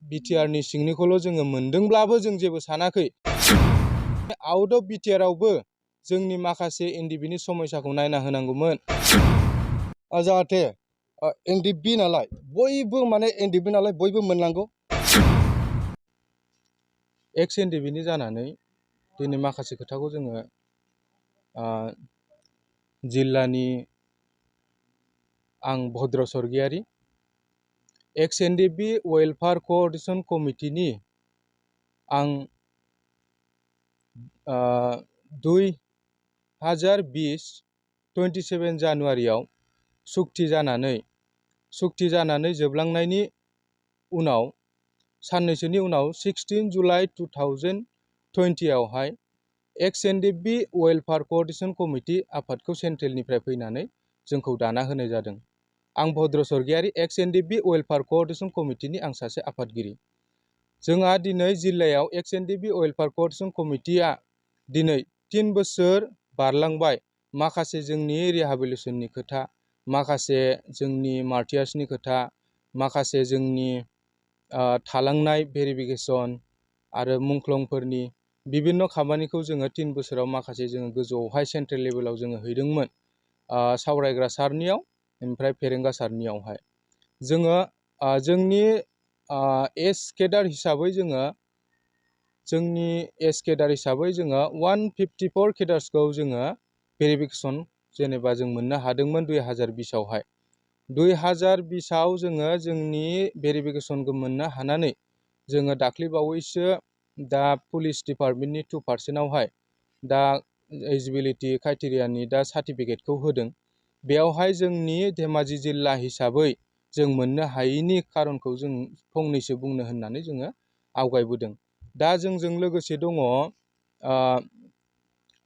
बिटिआरनि सिंनिखौल' जोङो मोनदोंब्लाबो जों जेबो सानाखै। आउट अफ बिटिआरावबो जोंनि माखासे एनडिएफबिनि समस्याखौ नायना होनांगौमोन। जाहाथे एनडिएफबि नालाय बयबो माने एनडिएफबि नालाय बयबो मोननांगौ। एक्स एनडिएफबिनि जानानै दिनै माखासे खोथाखौ जोङो जिल्लानि आं भद्र स्वर्गियारि एक्स एनडिएफबि वेलफेयार क'अर्डिनेशन कमिटिनि आं 2020 जानुवारियाव सुक्ति जानानै जोबलांनायनि उनाव साननैसोनि उनाव 16 जुलाइ 2020 आवहाय एक्स एनडिएफबि वेलफेयार क'अर्डिनेशन कमिटि आफादखौ सेन्ट्रेलनिफ्राय फैनानै जोंखौ दाना होनाय जादों। आं भद्र स्वर्गियारि एक्स एनडिएफबि वेलफेयार क'अर्डिनेशन कमिटिनि आं सासे आफादगिरि। जोंहा दिनै जिल्लायाव एक्स एनडिएफबि वेलफेयार क'अर्डिनेशन कमिटिया दिनै 3 बोसोर बारलांबाय। माखासे जोंनि रिहाबिलिटेसननि खोथा, माखासे जोंनि मार्टियार्सनि खोथा, माखासे जोंनि थालांनाय भेरिफिकेसन आरो मुंख्लंफोरनि बिभिन्न खामानिखौ जोङो 3 बोसोराव माखासे जोङो गोजौआवहाय सेन्ट्रेल लेभेलाव जोङो हैदोंमोन सावरायग्रा सारनियाव ओमफ्राय फेरेंगा सारनियावहाय। जोङो जोंनि एस केडार हिसाबै जोङो 154 केडार्सखौ जोङो भेरिफिकेसन जेनेबा जों मोननो हादोंमोन 2020 आवहाय। 2020 आव जोङो जोंनि भेरिफिकेसनखौ मोननो हानानै जोङो दाख्लैबावैसो दा पुलिस डिपार्टमेन्टनि 2% आवहाय दा एलिजिबिलिटि क्राइटेरियानि दा सार्टिफिकेटखौ होदों। बेयावहाय जोंनि धेमाजि जिल्ला हिसाबै जों मोननो हायैनि खारनखौ जों फंनैसो बुंनो होननानै जोङो आवगायबोदों। दा जोंजों लोगोसे दङ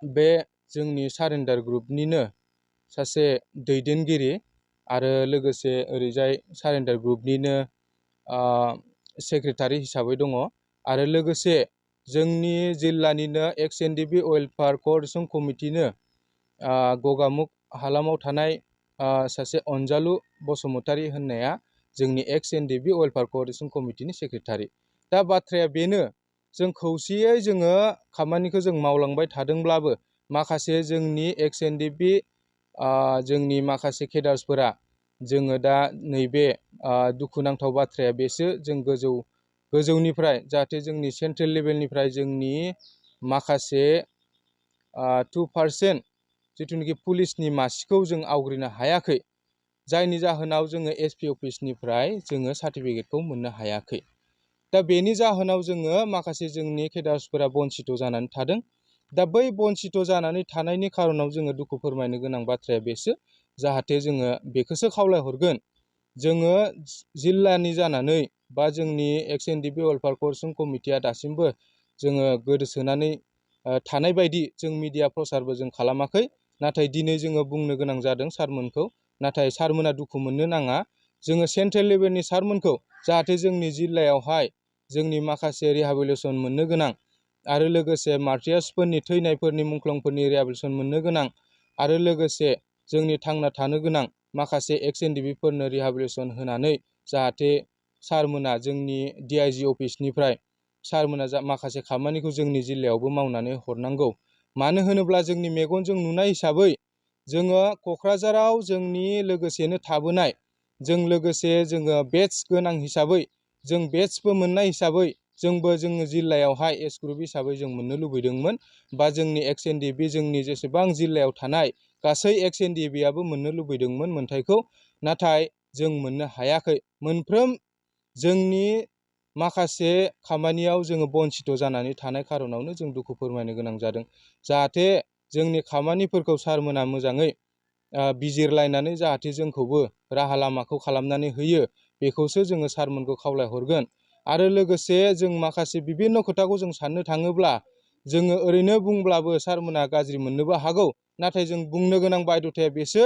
बे जोंनि सारेन्डार ग्रुपनिनो सासे दैदेनगिरि आरो लोगोसे ओरैजाय सारेन्डार ग्रुपनिनो सेक्रेटारि हिसाबै दङ आरो लोगोसे जोंनि जिल्लानिनो एक्स एनडिएफबि वेलफेयार क'अर्डिनेशन कमिटिनो गगामुग हालामाव थानाय सासे अनजालु बसुमतारी होननाया जोंनि एक्स एनडिएफबि वेलफेयार क'अर्डिनेशन कमिटिनि सेक्रेटारि। दा बाथ्राया बेनो, जों खौसेयै जोङो खामानिखौ जों मावलांबाय थादोंब्लाबो माखासे जोंनि एक्स एनडिएफबि जोंनि माखासे केडार्सफोरा जोङो दा नैबे दुखुनांथाव बाथ्राया बेसो, जों गोजौनिफ्राय जाहाथे जोंनि सेन्ट्रेल लेभेलनिफ्राय जोंनि माखासे 2% जिथुनाखि पुलिसनि मासिखौ जों आवग्रिनो हायाखै, जायनि जाहोनाव जोङो एसपि अफिसनिफ्राय जोङो सार्टिफिकेटखौ मोननो हायाखै। दा बेनि जाहोनाव जोङो माखासे जोंनि केडार्सफोरा बन्सित जानानै थादों। दा बै बन्सित जानानै थानायनि खारनाव जोङो दुखु फोरमायनो गोनां बाथ्राया बेसो, जाहाथे जोङो बेखौसो खावलायहरगोन, जोङो जिल्लानि जानानै बा जोंनि एक्स एनडिएफबि वेलफेयार क'अर्डिनेशन कमिटिया दासिमबो जोङो गोदोसोनानै थानाय बायदि जों मिडिया प्रसारबो जों खालामाखै। नाथाय दिनै जोङो बुंनो गोनां जादों सारमोनखौ, नाथाय सारमोना दुखु मोननो नाङा। जोङो सेन्ट्रेल लेभेलनि सारमोनखौ जाहाथे जोंनि जिल्लायावहाय जोंनि माखासे रिहाबिलिटेसन मोननो गोनां आरो लोगोसे मार्टियार्सफोरनि थैनायफोरनि मुंख्लंफोरनि रिहाबिलिटेसन मोननो गोनां आरो लोगोसे जोंनि थांना थानो गोनां माखासे एक्स एनडिएफबिफोरनो रिहाबिलिटेसन होनानै जाहाथे सारमोना जोंनि डिआइजि अफिसनिफ्राय सारमोना माखासे खामानिखौ जोंनि जिल्लायावबो मावनानै हरनांगौ। मानो होनोब्ला जोंनि मेगनजों नुनाय हिसाबै जोङो क'क्राझाराव जोंनि लोगोसेनो थाबोनाय, जों लोगोसे जोङो बेटस गोनां हिसाबै जों बेटसबो मोननाय हिसाबै जोंबो जोङो जिल्लायावहाय एस ग्रुप हिसाबै जों मोननो लुबैदोंमोन, बा जोंनि एक्स एनडिएफबि जोंनि जेसेबां जिल्लायाव थानाय गासै एक्स एनडिएफबिआबो मोननो लुबैदोंमोन मोन्थायखौ, नाथाय जों मोननो हायाखै। मोनफ्रोम जोंनि माखासे खामानियाव जोङो बन्सित जानानै थानाय खारनावनो जों दुखु फोरमायनो गोनां जादों। जाहाथे जोंनि खामानिफोरखौ सारमोना मोजाङै बिजिरलायनानै जाहाथे जोंखौबो राहा लामाखौ खालामनानै होयो, बेखौसो जोङो सारमोनखौ खावलायहरगोन। आरो लोगोसे जों माखासे बिभिन्न खोथाखौ जों साननो थाङोब्ला जोङो ओरैनो बुंब्लाबो सारमोना गाज्रि मोननोबो हागौ, नाथाय जों बुंनो गोनां बायध'थाया बेसो,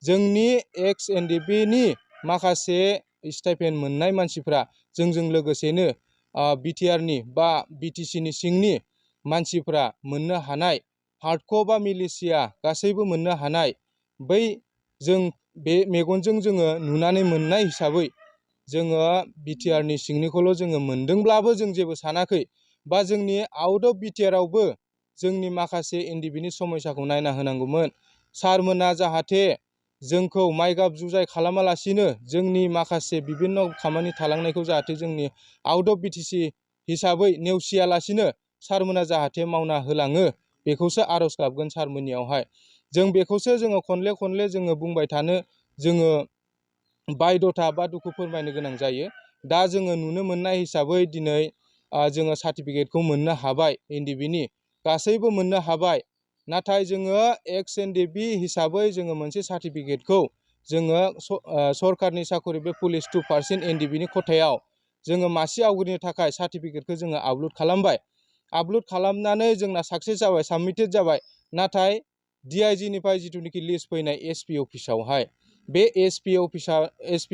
जोंनि एक्स एनडिएफबिनि माखासे स्टाइपेन्ड मोननाय मानसिफ्रा जोंजों लोगोसेनो बिटिआरनि बा बिटिसिनि सिंनि मानसिफ्रा मोननो हानाय, हार्डक'र बा मिलिशिया गासैबो मोननो हानाय, बै जों बे मेगनजों जोङो नुनानै मोननाय हिसाबै जोङो बिटिआरनि सिंनिखौल' जोङो मोनदोंब्लाबो जों जेबो सानाखै, बा जोंनि आउट अफ बिटिआरावबो जोंनि माखासे एनडिएफबिनि समयसाखौ नायना होनांगौमोन। सारमोना जाहाथे जोंखौ माइगाब जुजाय खालामालासिनो जोंनि माखासे बिभिन्न खामानि थालांनायखौ जाहाथे जोंनि आउट अफ बिटिसि हिसाबै नेवसियालासिनो सारमोना जाहाथे मावना होलाङो, बेखौसो आर'ज गाबगोन सारमोननियावहाय। जों बेखौसो जोङो खनले खनले जोङो बुंबाय थानो जोङो बायध'था बा दुखु फोरमायनो गोनां जायो। दा जोङो नुनो मोननाय हिसाबै दिनै जोङो सार्टिफिकेटखौ मोननो हाबाय, एनडिएफबिनि गासैबो मोननो हाबाय। नाथाय जोङो एक्स एनडिएफबि हिसाबै जोङो मोनसे सार्टिफिकेटखौ जोङो सरकारनि साखरि बे पुलिस 2% एनडिएफबिनि खथायाव जोङो मासि आवग्रिनो थाखाय सार्टिफिकेटखौ जोङो आपल'ड खालामबाय। आपल'ड खालामनानै जोंना साक्सेस जाबाय, साबमिटेड जाबाय। नाथाय डिआइजिनिफ्राय जिथुनिखि लिस्ट फैनाय एसपि अफिसावहाय, बे एसपि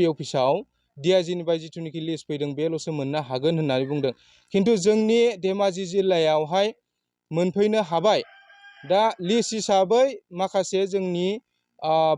अफिसाव डिआइजिनिफ्राय जिथुनिखि लिस्ट फैदों बेल'सो मोननो हागोन होननानै बुंदों। खिन्थु जोंनि धेमाजि जिल्लायावहाय मोनफैनो हाबाय। दा लिस्ट हिसाबै माखासे जोंनि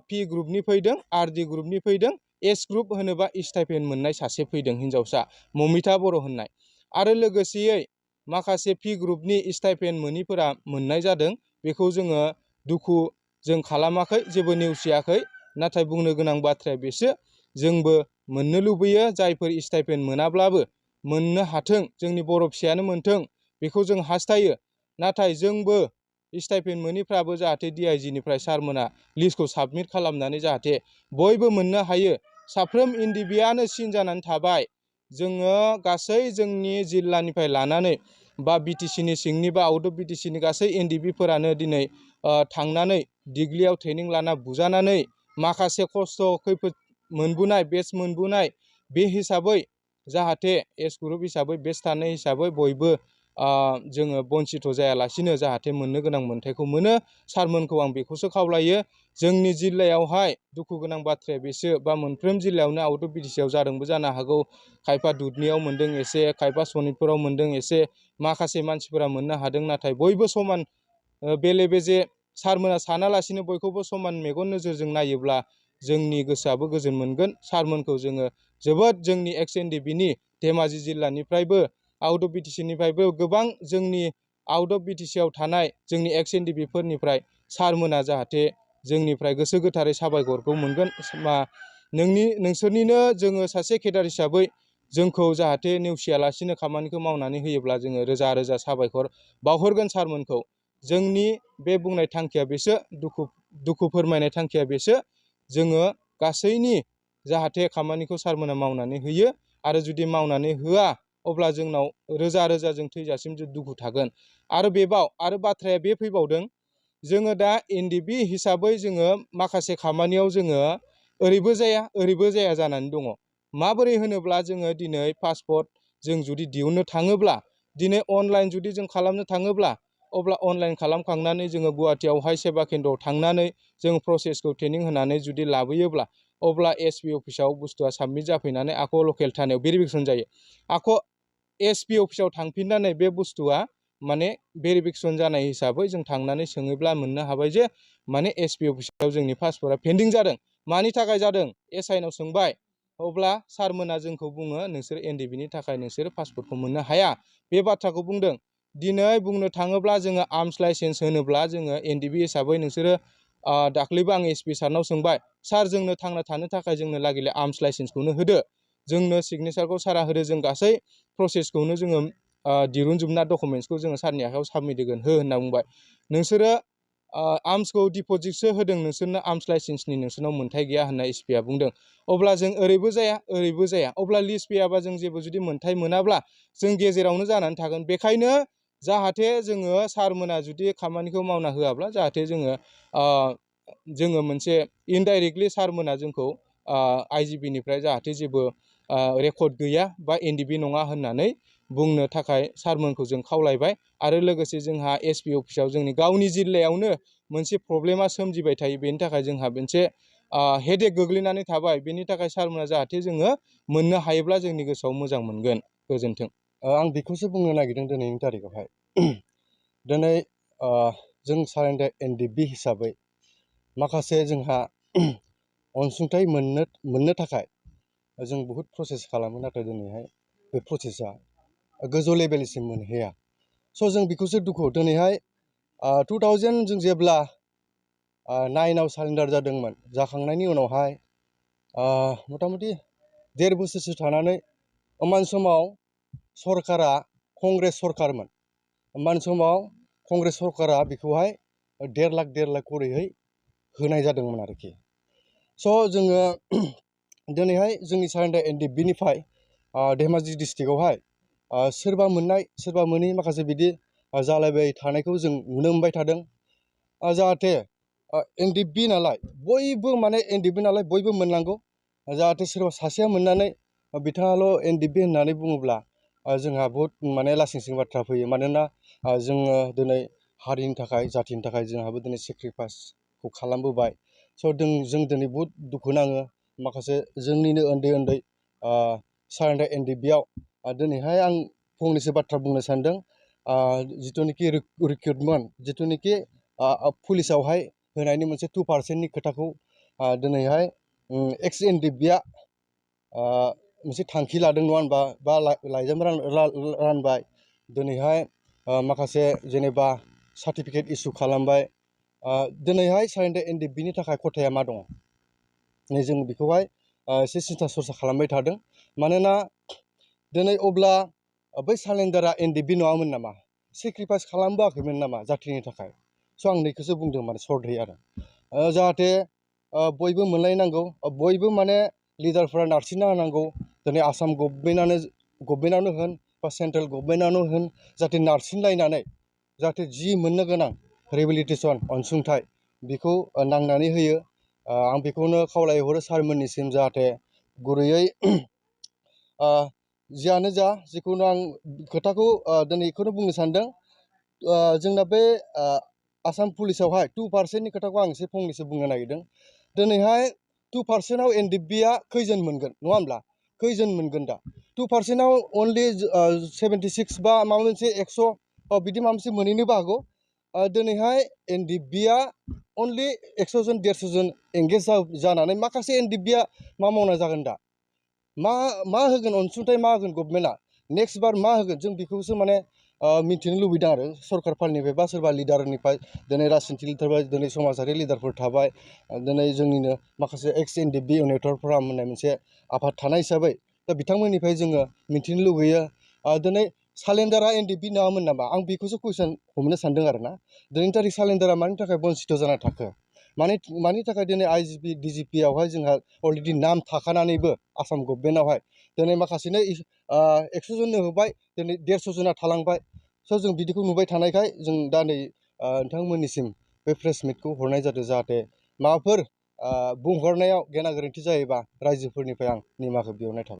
पि ग्रुपनि फैदों, आरडि ग्रुपनि फैदों, एस ग्रुप होनोबा स्टाइपेन्ड मोननाय सासे फैदों हिनजावसा ममिता बर' होननाय। आरो लोगोसेयै माखासे पि ग्रुपनि स्टाइपेन्ड मोनिफोरा मोननाय जादों। बेखौ जोङो दुखु जों खालामाखै, जेबो नेवसियाखै। नाथाय बुंनो गोनां बाथ्राया बेसो, जोंबो मोननो लुबैयो, जायफोर स्टाइपेन्ड मोनाब्लाबो मोननो हाथों, जोंनि बर' फिसायानो मोनथों, बेखौ जों हास्थायो। नाथाय जोंबो स्टाइपेन्ड मोनिफ्राबो जाहाथे डिआइजिनिफ्राय सारमोना लिस्टखौ साबमिट खालामनानै जाहाथे बयबो मोननो हायो। साफ्रोम एनडिएफबिआनो सिन जानानै थाबाय। जोङो गासै जोंनि जिल्लानिफ्राय लानानै बा बिटिसिनि सिंनि बा आउट अफ बिटिसिनि गासै एनडिएफबिफोरानो दिनै थांनानै दिग्लियाव ट्रेनिं लाना बुजानानै माखासे खस्थ' खैफोद मोनबोनाय, बेच मोनबोनाय, बे हिसाबै जाहाथे एस ग्रुप हिसाबै बेच थानाय हिसाबै बयबो जोङो बन्सिथ' जायालासिनो जाहाथे मोननो गोनां मोन्थायखौ मोनो। सारमोनखौ आं बेखौसो खावलायो। जोंनि जिल्लायावहाय दुखु गोनां बाथ्राया बेसो, बा मोनफ्रोम जिल्लायावनो आउट अफ बिटिसिआव जादोंबो जानो हागौ। खायफा दुधनियाव मोनदों एसे, खायफा सनितपुराव मोनदों एसे, माखासे मानसिफोरा मोननो हादों। नाथाय बयबो समान बेले बेजे सारमोना सानालासिनो बयखौबो समान मेगन नोजोरजों नायोब्ला जोंनि गोसोआबो गोजोन मोनगोन। सारमोनखौ जोङो जोबोद जोंनि एक्स एनडिएफबिनि धेमाजि जिल्लानिफ्रायबो आउट अफ बिटिसिनिफ्रायबो गोबां जोंनि आउट अफ बिटिसिआव थानाय जोंनि एक्स एनडिएफबिफोरनिफ्राय सारमोना जाहाथे जोंनिफ्राय गोसो गोथारै साबायखरखौ मोनगोन। नोंसोरनिनो जोङो सासे केडार हिसाबै जोंखौ जाहाथे नेवसियालासिनो खामानिखौ मावनानै होयोब्ला जोङो रोजा रोजा साबायखर बावहरगोन सारमोनखौ। जोंनि बे बुंनाय थांखिया बेसो, दुखु फोरमायनाय थांखिया बेसो, जोङो गासैनि जाहाथे खामानिखौ सारमोना मावनानै होयो। आरो जुदि मावनानै होआ अब्ला जोंनाव रोजा रोजा जों थैजासिम जों दुखु थागोन। आरो बाथ्राया बे फैबावदों, जोङो दा एनडिएफबि हिसाबै जोङो माखासे खामानियाव जोङो ओरैबो जाया ओरैबो जाया जानानै दङ। माबोरै होनोब्ला जोङो दिनै पासपर्ट जों जुदि दिहुननो थाङोब्ला, दिनै अनलाइन जुदि जों खालामनो थाङोब्ला, अब्ला अनलाइन खालामखांनानै जोङो गुवाहाटियावहाय सेबा केन्द्रआव थांनानै जों प्रसेसखौ ट्रेनिं होनानै जुदि लाबोयोब्ला, अब्ला एसपि अफिसाव बुस्थुआ साबमिट जाफैनानै आख' लकेल थानायाव भेरिफिकेसन जायो। आख' एसपि अफिसाव थांफिननानै बे बुस्थुआ माने भेरिफिकेसन जानाय हिसाबै जों थांनानै सोङोब्ला मोननो हाबाय जे माने एसपि अफिसाव जोंनि पासपर्टआ पेन्डिं जादों। मानि थाखाय जादों? एसआइनाव सोंबाय। अब्ला सारमोना जोंखौ बुङो, नोंसोर एनडिएफबिनि थाखाय नोंसोरो पासपर्टखौ मोननो हाया, बे बाथ्राखौ बुंदों। दिनै बुंनो थाङोब्ला जोङो आर्मस लाइसेन्स होनोब्ला जोङो एनडिएफबि हिसाबै नोंसोरो दाख्लैबो आं एसपि सारनाव सोंबाय, सार जोंनो थांना थानो थाखाय जोंनो लागिले आर्मस लाइसेन्सखौनो होदो, जोंनो सिगनेसारखौ सारा होदो, जों गासै प्रसेसखौनो जोङो दिरुनजोबना डकुमेन्ट्सखौ जोङो सारनि आखायाव साबमिट होगोन हो होनना बुंबाय। नोंसोरो आर्मसखौ डिप'जिटसो होदों, नोंसोरनो आर्मस लाइसेन्सनि नोंसोरनाव मोन्थाय गैया होनना एसपिआ बुंदों। अब्ला जों ओरैबो जाया ओरैबो जाया। अब्ला लिस्ट फैयाबा जों जेबो जुदि मोन्थाय मोनाब्ला जों गेजेरावनो जानानै थागोन। बेखायनो जाहाथे जोङो सारमोना जुदि खामानिखौ मावना होआब्ला जाहाथे जोङो मोनसे इनडाइरेक्टलि सारमोना जोंखौ आइजिबिनिफ्राय जाहाथे जेबो रेकर्ड गैया बा एनडिएफबि नङा होननानै बुंनो थाखाय सारमोनखौ जों खावलायबाय। आरो लोगोसे जोंहा एसपि अफिसाव जोंनि गावनि जिल्लायावनो मोनसे प्रब्लेमा सोमजिबाय थायो, बेनि थाखाय जोंहा मोनसे हेडेक गोग्लैनानै थाबाय। बेनि थाखाय सारमोना जाहाथे जोङो मोननो हायोब्ला जोंनि गोसोआव मोजां मोनगोन। गोजोन्थों। आं बेखौसो बुंनो नागिरदों दिनैनि तारिखावहाय। दिनै जों सारेन्डार एनडिएफबि हिसाबै माखासे जोंहा अनसुंथाइ मोननो थाखाय जों बहुद प्रसेस खालामो नाथाय दिनैहाय बे प्रसेसा गोजौ लेभेलसिम मोनहैया। स' जों बेखौसो दुखु दिनैहाय 2000 जों जेब्ला 9आव सारेन्डार जादोंमोन जाखांनायनि उनावहाय मथा मथि 1.5 बोसोरसो थानानै होमबानि समाव सरकारा कंग्रेस सरकारमोन। होमबानि समाव कंग्रेस सरकारा बेखौहाय 1.5 लाख करैहाय होनाय जादोंमोन आरोखि। स' जोङो दिनैहाय जोंनि सारेन्डार NDFBनिफ्राय धेमाजि डिस्ट्रिक्टआवहाय सोरबा मोननाय सोरबा मोनै माखासे बिदि जालायबाय थानायखौ जों नुनो मोनबाय थादों। जाहाथे NDFB नालाय बयबो माने NDFB नालाय बयबो मोननांगौ। जाहाथे सोरबा सासेया मोननानै बिथाङाल' NDFB होननानै बुङोब्ला जोंहा बहुद माने लासिं सिं बाथ्रा फैयो। मानोना जोङो दिनै हारिनि थाखाय जाथिनि थाखाय जोंहाबो दिनै सेक्रिफाइसखौ खालामबोबाय। स' जों दिनै बहुद दुखु नाङो। माखासे जोंनिनो उन्दै सारेन्डार NDFBआव दिनैहाय आं फंनैसो बाथ्रा बुंनो सानदों। जिथुनिखि रिक्रुटमेन्ट जिथुनिखि पुलिसावहाय होनायनि मोनसे 2%नि खोथाखौ दिनैहाय एक्स NDFBआ मोनसे थांखि लादों नङा होनबा बा लाइजाम रानबाय। दिनैहाय माखासे जेनेबा सार्टिफिकेट इसु खालामबाय। दिनैहाय सारेन्डार NDFBनि थाखाय खथाया मा दङ जों बेखौहाय एसे सिन्था सरसा खालामबाय थादों। मानोना दिनै अब्ला बै सारेन्डारा NDFB नङामोन नामा? सेक्रिफाइस खालामबोआखैमोन नामा जाथिनि थाखाय? स' आं नैखौसो बुंदों माने सर्टयै आरो जाहाथे बयबो मोनलायनांगौ। बयबो माने लिडारफोरा नारसिनना होनांगौ। दिनै आसाम गभर्नमेन्टआनो होन बा सेन्ट्रेल गभर्नमेन्टआनो होन जाहाथे नारसिनलायनानै जाहाथे जि मोननो गोनां रिहेबिलिटेसन अनसुंथाइ बेखौ नांनानै होयो। आं बेखौनो खावलायहरो सारमोननिसिम जाहाथे गुरैयै जियानो जा जिखुनु आं खोथाखौ दिनै बेखौनो बुंनो सानदों। जोंना बे आसाम पुलिसावहाय 2%नि खोथाखौ आं एसे फंनैसो बुंनो नागिरदों। दिनैहाय 2%आव NDFBआ खैजोन मोनगोन नङा होमब्ला? खैजोन मोनगोन दा? 2%आव अनलि 76 बा माबा मोनसे 100 बिदि माबा मोनसे मोनहैनोबो हागौ। दिनैहाय NDFBआ अनलि 100 जन 150 जन एंगेज जानानै माखासे NDFBआ मा मावना जागोन दा? मा होगोन अनसुंथाइ मा होगोन गभर्नमेन्टआ? नेक्स्ट बार मा होगोन जों बेखौसो माने मिथिनो लुबैदों आरो सरकारफोरनिफ्राय बा सोरबा लिडारनिफ्राय। दिनै राजनितिक थाबाय, दिनै समाजारि लिडारफोर थाबाय, दिनै जोंनिनो माखासे एक्स NDFB इउनिटर फराम होननाय मोनसे आफाद थानाय हिसाबै दा बिथांमोननिफ्राय जोङो मिथिनो लुगैयो। दिनै सारेन्डारा NDFB नङामोन नामा? आं बेखौसो कुइसन हमनो सानदों आरो ना। दिनैनि थारिख सारेन्डारा मानि थाखाय बन्सित जाना थाखो? मानि थाखाय दिनै IGP DGPआवहाय जोंहा अलरेडि नाम थाखानानैबो आसाम गभर्नमेन्टआवहाय दिनै माखासेनो 100 जननो होबाय, दिनै 150 जना थालांबाय। स' जों बिदिखौ नुबाय थानायखाय जों दा नै नोंथांमोननिसिम बे प्रेस मिटखौ हरनाय जादों। जाहाथे माबाफोर बुंहरनायाव गेना गोरोन्थि जायोबा रायजोफोरनिफ्राय आं निमाहा बिहरनाय थाबाय।